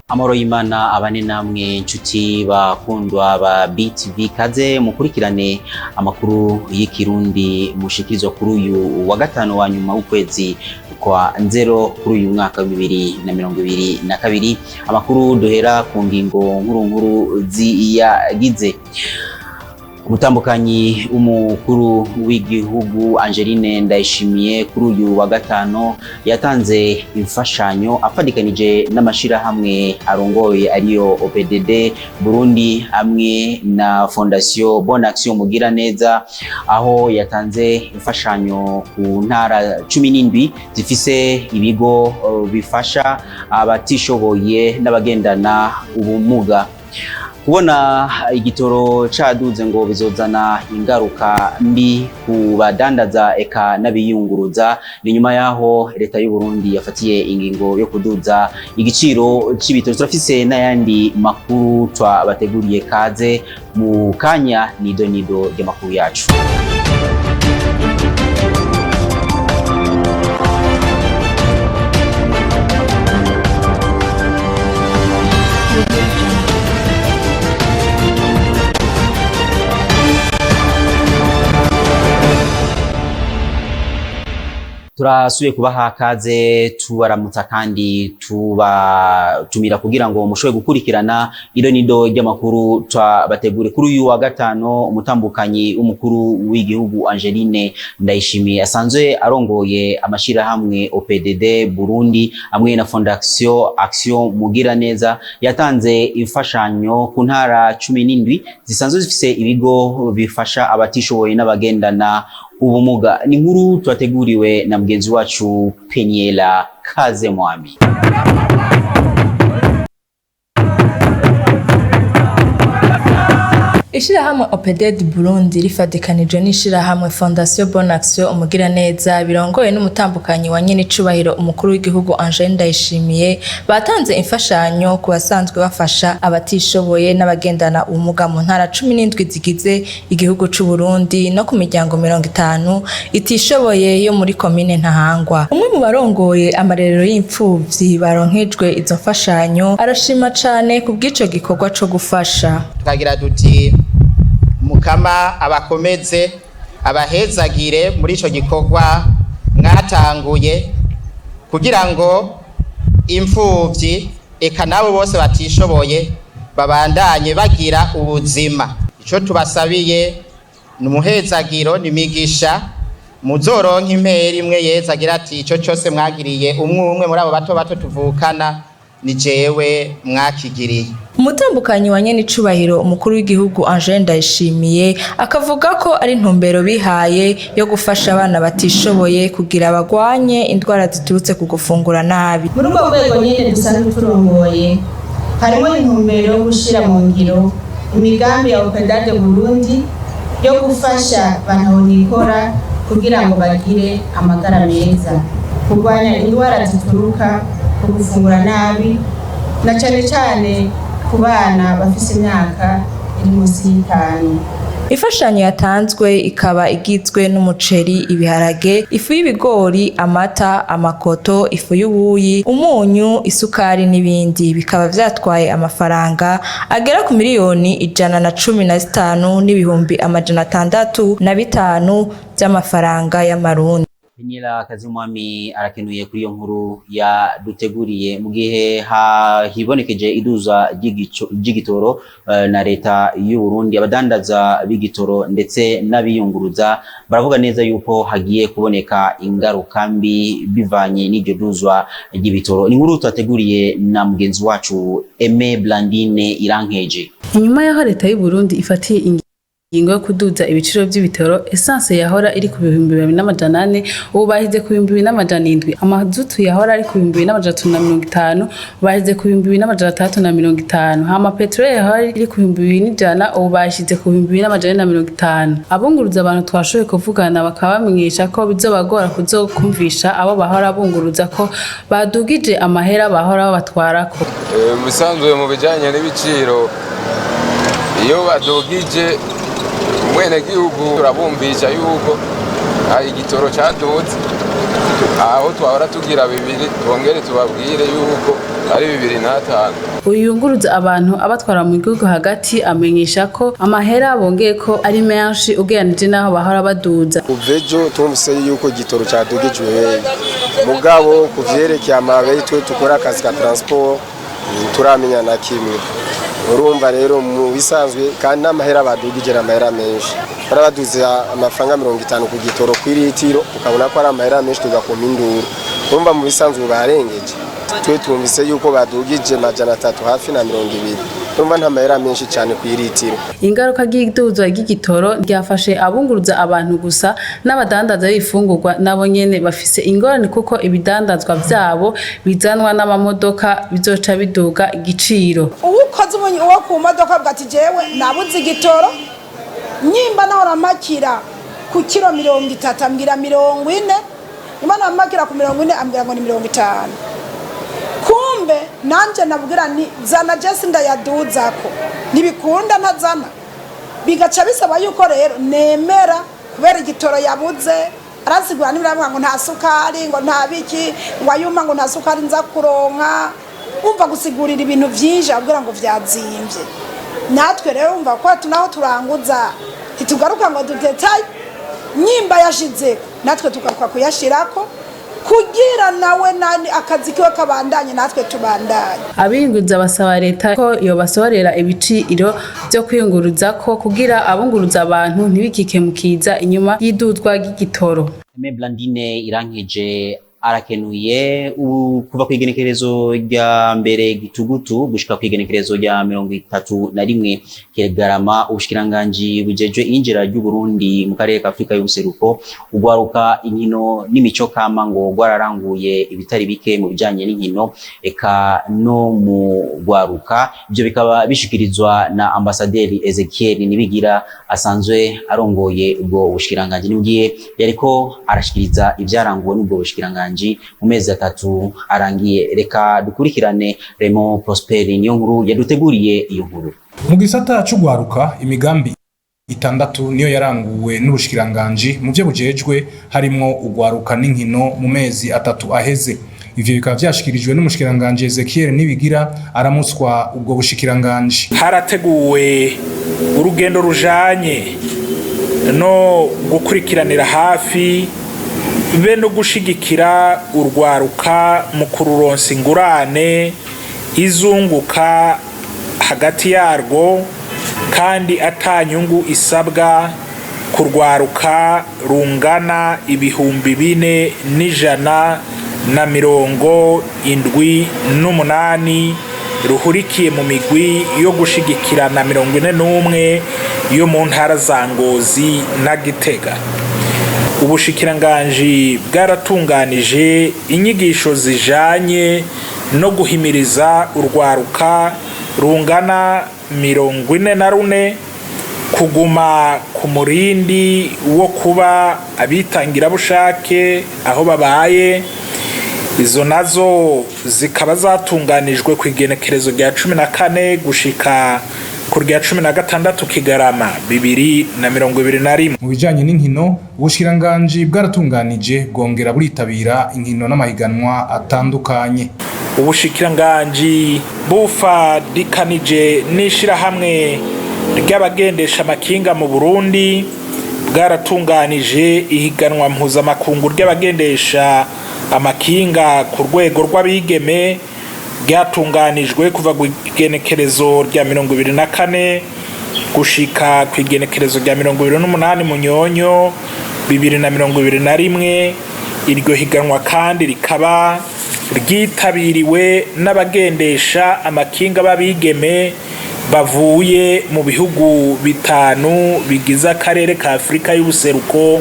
Amahoro y'Imana abane namwe, nshuti bakundwa ba BTV. Kaze mukurikirane amakuru y'ikirundi mushikirizwa kuri uyu wa gatanu wa nyuma w'ukwezi kwa nzero kuri uyu mwaka wa 2022. Amakuru duhera ku ngingo nkuru nkuru ziyagize. Umutambukanyi umukuru w'igihugu Angeline Ndayishimiye kuri uyu wa gatano yatanze imfashanyo afadikanije n'amashirahamwe arongoye, ariyo OPDD Burundi hamwe na Fondation Bonne Action Mugira Neza, aho yatanze imfashanyo ku ntara 17 zifise ibigo bifasha abatishoboye n'abagendana ubumuga. Kubona igitoro caduze ngo bizozana ingaruka mbi ku badandaza eka n'abiyunguruza. Ni nyuma yaho leta y'u Burundi yafatiye ingingo yo kuduza igiciro c'ibitoro. Turafise n'ayandi makuru twabateguriye. Kaze mu kanya nido nido ry'amakuru yacu. Turasubiye kubaha kaze, tubaramutsa kandi tubatumira kugira ngo mushobore gukurikirana ido nido ry'amakuru twabategure kuri uyu wa gatano. Umutambukanyi w'umukuru w'igihugu Angeline Ndayishimiye asanzwe arongoye amashirahamwe OPDD Burundi hamwe na Fondation Action Mugira Neza yatanze imfashanyo ku ntara 17 zisanzwe zifise ibigo bifasha abatishoboye n'abagendana ubumuga. Ni nkuru twateguriwe na mugenzi wacu Peniela Kaze Mwami. Ishirahamwe OPDD Burundi rifadikanijwe n'ishirahamwe Fondation Bonne Action Umugiraneza birongoye n'umutambukanyi wa nyenicubahiro umukuru w'igihugu Angeline Ndayishimiye batanze imfashanyo ku basanzwe bafasha abatishoboye n'abagendana ubumuga mu ntara 17 zigize igihugu c'u Burundi no ku miryango 50 itishoboye yo muri komine Ntahangwa. Umwe mu barongoye amarerero y'imfuvyi baronkejwe izo mfashanyo arashima cane ku bw'ico gikorwa co gufasha. Tukagira duti: Mukama abakomeze, abahezagire muri ico gikorwa mwatanguye kugira ngo imfuvyi eka nabo bose batishoboye babandanye bagira ubuzima. Ico tubasabiye ni umuhezagiro, ni imigisha, muzoronka impera imwe yezagira ati: "Ico cose mwagiriye umwe umwe muri abo bato bato tuvukana, ni jewe mwakigiriye." Umutambukanyi wa nyenicubahiro umukuru w'igihugu Angeline Ndayishimiye akavuga ko ari intumbero bihaye yo gufasha abana batishoboye kugira bagwanye indwara ziturutse ku gufungura nabi. Muri urwo rwego nyine dusanzwe turongoye harimo intumbero yo gushyira mu ngiro imigambi ya OPEDAD Burundi yo gufasha bantahonikora kugira ngo bagire amagara meza, kurwanya indwara zituruka ku gufungura nabi, na cyane cyane ku bana bafise imyaka iri munsi y'itanu. Imfashanyo yatanzwe ikaba igizwe n'umuceri, ibiharage, ifu y'ibigori, amata, amakoto, ifu y'ubuyi, umunyu, isukari n'ibindi. Bikaba vyatwaye amafaranga agera ku 115,605,000 vy'amafaranga y'amarundi. Peniela Kazimwami arakenuye kuri iyo nkuru yaduteguriye. Mu gihe hibonekeje iduza ry'igitoro na leta y'u Burundi, abadandaza b'igitoro ndetse n'abiyunguruza baravuga neza yuko hagiye kuboneka ingaruka mbi bivanye n'iryo duzwa ry'ibitoro. Ni inkuru twateguriye na mugenzi wacu Aime Blandine Irankeje. Inyuma y'aho leta y'u Burundi ifatiye ingingo yo kuduza ibiciro by'ibitoro, essence yahora iri ku 2400 ubu bahize ku 2700, amazutu yahora ari ku 2350 bahize ku 2650, hama peteroli yahora iri ku 2100 ubu bashize ku 2450. Abunguruza abantu twashoboye kuvugana bakaba bamenyesha ko bizobagora kuzokumvisha abo bahora bunguruza ko badugije amahera bahora babatwarako. Mu bisanzwe, mu bijyanye n'ibiciro, iyo badugije, umwenegihugu turabumvisha yuko igitoro cadutse. Aho twahora tugira 2, twongere tubabwire yuko ari 2.5. Uyunguruza abantu abatwara mu gihugu hagati amenyesha ko amahera bongeye ko ari menshi ugereranije n'aho bahora baduza. Kuva ejo tumvise yuko igitoro cadugijwe, mugabo ku vyerekeye amabeyi, twe dukora akazi ka transport turamenya na kimwe. Urumva rero, mu bisanzwe kandi n'amahera badugije ni amahera menshi. Barabaduze amafaranga 50 ku gitoro kw'iritiro, ukabona ko ari amahera menshi, tugakoma induru. Urumva, mu bisanzwe barengeje. Twe twumvise yuko badugije 320. Urumva, nta mahera menshi cyane kw'iritiro. Ingaruka ry'iduzwa ry'igitoro ryafashe abunguruza abantu gusa, n'abadandaza b'ibifungurwa nabo nyene bafise ingorane, kuko ibidandazwa vyabo bizanwa n'amamodoka bizoca biduga igiciro. Uwukoze uwo ku modoka avuga ati: "Jewe nabuze igitoro, nyimba nahora mpakira ku kiro 30, ambwira 40, nyimba nahora ku 40, ambwira ngo ni 50." Kumbe nanje nabwira ni zana jesi ndayaduzako, ntibikunda, ntazana. Bigaca bisaba yuko rero nemera kubera igitoro yabuze. Arasigura n'ibiravuga ngo nta sukari, ngo nta biki, ngo ayuma, ngo nta sukari nza kuronka. Umva, gusigurira ibintu vyinshi, abwira ngo vyazimvye. Natwe rero umva ko tunaho turanguza, ntitugaruka ngo dudetaye nyimba yashizeko, natwe tugaruka kuyashirako kugira nawe nani akazi kiwe kabandanye, natwe tubandanye. Abiyunguruza basaba leta ko yobasohorera ibiciro vyo kwiyunguruza ko kugira abunguruza abantu ntibikike inyuma y'iduzwa ry'igitoro. Aime Blandine Irankeje arakenuye. Ubu kuva ku igenekerezo rya 1 Gitugutu gushika ku igenekerezo rya 31 Kigarama, ubushikiranganji bujejwe iyinjira ry'u Burundi mu karere ka Afrika y'ubuseruko, ugwaruka, inkino n'imico kama ngo gwararanguye ibitari bike mu bijanye n'inkino eka no mu gwaruka. Ibyo bikaba bishikirizwa na ambasaderi Ezekiel Nibigira asanzwe arongoye ubwo bushikiranganji, nibwiye yariko arashikiriza ibyaranguwe n'ubwo bushikiranganji mu mezi 3 arangiye. Reka dukurikirane Raymond Prosper niyo nkuru yaduteguriye iyo nkuru. Mu gisata c'ugwaruka, imigambi itandatu niyo yaranguwe n'ubushikiranganji mu vyo bujejwe, harimwo ugwaruka n'inkino, mu mezi 3 aheze. Ivyo bikaba vyashikirijwe n'umushikiranganji Ezekiel Nibigira aramutswa ubwo bushikiranganji. Harateguwe urugendo rujanye no gukurikiranira hafi be no gushigikira urwaruka mu kururonsa ingurane izunguka hagati yarwo kandi atanyungu isabwa, kurwaruka rungana 4178 ruhurikiye mu migwi yo gushigikirana 41 yo mu ntara za Ngozi na Gitega. Ubushikiranganji bwaratunganije inyigisho zijanye no guhimiriza urwaruka rungana 44 kuguma ku murindi wo kuba abitangirabushake aho babaye. Izo nazo zikaba zatunganijwe ku igenekerezo rya 14 gushika ku rya 16 Kigarama 2021. Mu bijanye n'inkino, ubushikiranganji bwaratunganije bwongera buritabira inkino n'amahiganwa atandukanye. Ubushikiranganji bufadikanije n'ishirahamwe ry'abagendesha amakinga mu Burundi bwaratunganije ihiganwa mpuzamakungu ry'abagendesha amakinga ku rwego rw'abigeme, ryatunganijwe kuva ku igenekerezo rya 24 gushika ku igenekerezo rya 28 Munyonyo 2021. Iryo higanwa kandi rikaba ryitabiriwe n'abagendesha amakinga b'abigeme bavuye mu bihugu bitanu bigize akarere ka Afurika y'ubuseruko.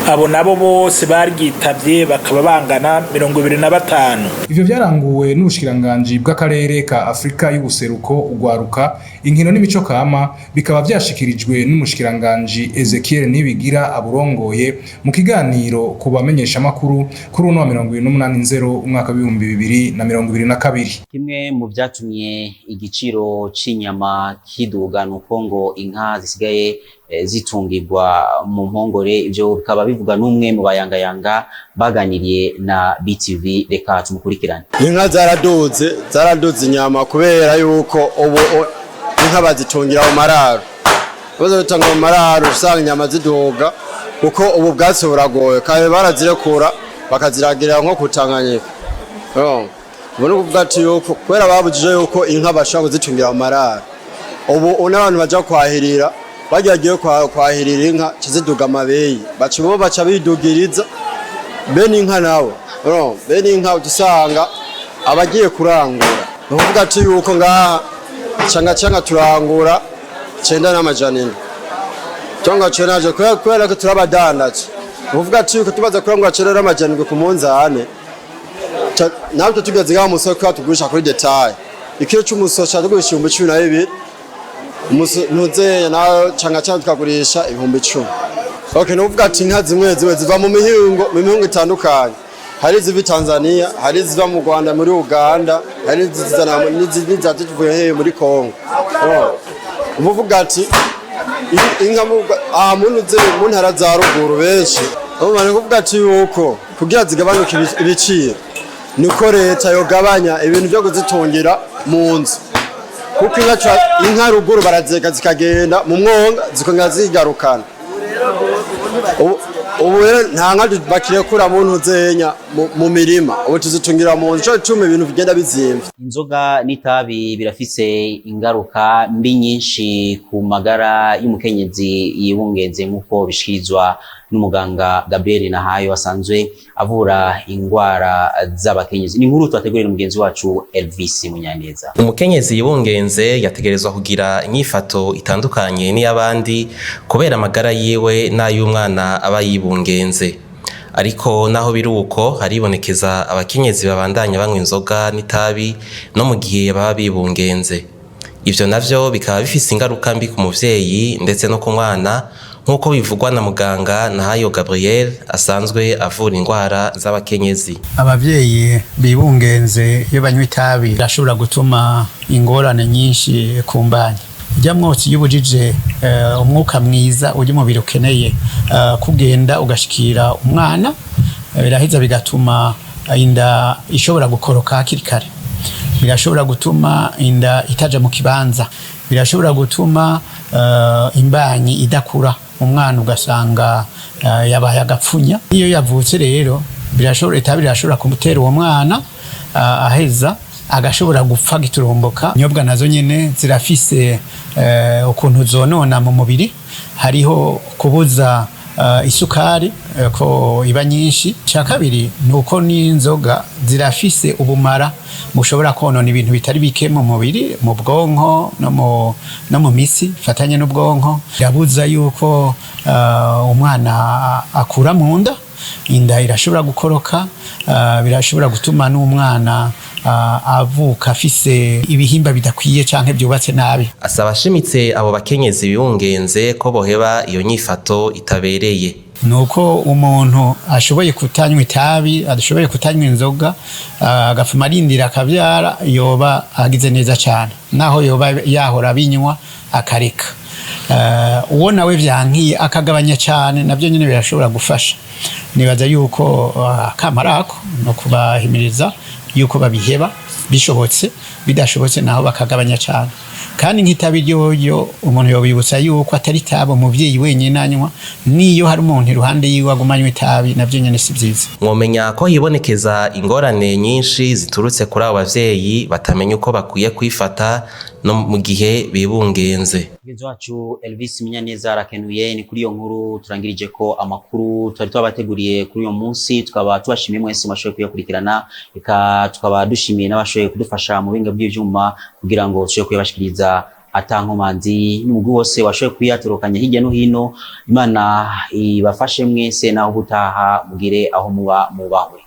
Abo nabo bose baryitabye bakaba bangana 25. Ivyo vyaranguwe n'ubushikiranganji bw'akarere ka Afrika y'ubuseruko, ugwaruka, inkino n'imico kama, bikaba vyashikirijwe n'umushikiranganji Ezekiel Nibigira aburongoye mu kiganiro ku bamenyeshamakuru kuri uno wa 28 Nzero umwaka w'ibihumbi 2022. Kimwe mu vyatumye igiciro c'inyama Igituma kiduga nuko ngo inka zisigaye zitungirwa mu mpongore. Ivyo bikaba bivuga n'umwe mu bayangayanga baganiriye na BTV. Reka tumukurikirane. Inka zaraduze inyama kubera yuko ubu inka bazitungira mu mararo. Bazitunga mu mararo, usanga inyama ziduga kuko ubu bwatsi buragoye. Kare barazirekura bakaziragira nko kutanganyika. Ubu ni ukuvuga ati yuko kubera babujije yuko inka bashobora kuzitungira mu mararo, ubu n'abantu baja kwahirira, bagiye kwahirira inka ziduga amabeyi, baca bo baca bidugiriza bene inka nabo. Bene inka usanga abagiye kurangura, ni ukuvuga ati yuko ngaha canga canga turangura 9400 cyangwa cenda, kubera ko turabadandaje. Ni ukuvuga ati yuko tubaza kurangura 9700 ku munzane, natwe tugeze ngaha mu soko tugurisha kuri détail. Ikiro c'umusoca tugurisha 12,000, ntuzeya nawe canga canga tukagurisha 10,000. Okay, ni ukuvuga ati inka zimwe zimwe ziva mu mihingo itandukanye. Hari iziva i Tanzania, hari iziva mu Rwanda, muri Uganda, hari n'izizana n'iza zivuye hehe, muri Congo. Uvuga ati inka aha mu ntara za ruguru benshi. Urumva, ni kuvuga ati yuko kugira zigabanuke ibiciro niko leta yogabanya ibintu byo kuzitungira mu nzu, kuko inka ruguru barazeka zikagenda mu mwonga, zikongera zigarukana. Ubu rero nta nka bakirekura mu ntuzenya mu mirima, ubu tuzitungira mu nzu, ico gituma ibintu bigenda bizimvye. Inzoga n'itabi birafise ingaruka mbi nyinshi ku magara y'umukenyezi yibungenze, nk'uko bishikirizwa n'umuganga Gabriel Nahayo asanzwe avura ingwara z'abakenyezi. Ni inkuru twateguriye na mugenzi wacu Elvis Munyaneza. Umukenyezi yibungenze yategerezwa kugira inyifato itandukanye n'iy'abandi kubera amagara yiwe n'ay'umwana aba yibungenze. Ariko naho biri uko, haribonekeza abakenyezi babandanya banywa inzoga n'itabi no mu gihe baba bibungenze. Ivyo navyo bikaba bifise ingaruka mbi ku muvyeyi ndetse no ku mwana, nk'uko bivugwa na muganga Nahayo Gabriel asanzwe avura indwara z'abakenyezi. Abavyeyi bibungenze iyo banywa itabi birashobora gutuma ingorane nyinshi ku mbanyi. Ujya mwotsi iyo ubujije umwuka mwiza ujya umubiri ukeneye kugenda ugashikira umwana, biraheza bigatuma inda ishobora gukoroka hakiri kare, birashobora gutuma inda itaja mu kibanza, birashobora gutuma imbanyi idakura, umwana ugasanga yabaye agapfunya. Iyo yavutse rero birashobora, itabi rirashobora kumutera uwo mwana, aheza agashobora gupfa giturumbuka. Inyobwa nazo nyene zirafise ukuntu zonona mu mubiri. Hariho kubuza isukari ko iba nyinshi. Cya kabiri ni uko n'inzoga zirafise ubumara bushobora konona ibintu bitari bike mu mubiri, mu bwonko no mu mitsi fatanye n'ubwonko. Irabuza yuko umwana akura mu nda, inda irashobora gukoroka, birashobora gutuma n'umwana avuka afise ibihimba bidakwiye canke byubatse nabi. Asaba ashimitse abo bakenyezi bibungenze ko boheba iyo nyifato itabereye. Nuko umuntu ashoboye kutanywa itabi, adashoboye kutanywa inzoga, agafuma arindira akabyara, yoba agize neza cyane. Naho yoba yahora abinywa akareka, uwo nawe vyankiye akagabanya cyane, nabyo nyine birashobora gufasha. Nibaza yuko akamaro ako no kubahimiriza yuko babiheba bishobotse, bidashobotse naho bakagabanya cyane. Kandi nk'itabi ryoyo, umuntu yobibutsa yuko atari itabi umuvyeyi wenyine anywa, niyo hari umuntu iruhande yiwe aguma anywa itabi, navyo nyene si vyiza. Mwomenya ko hibonekeza ingorane nyinshi ziturutse kuri abo bavyeyi batamenya uko bakwiye kwifata no mu gihe bibungenze. Mugenzi wacu Elvis Munyaneza arakenuye. Ni kuri iyo nkuru turangirije ko amakuru twari twabateguriye kuri uyu munsi. Tukaba tubashimiye mwese mwashoboye kuyakurikirana, reka tukaba dushimiye n'abashoboye kudufasha mu buhinga bw'ivyuma kugira ngo dushobore kuyabashikiriza atankomanzi, n'umugwi wose washoboye kuyatorokanya hirya no hino. Imana ibafashe mwese, naho ubutaha, mugire aho muba mubahwe.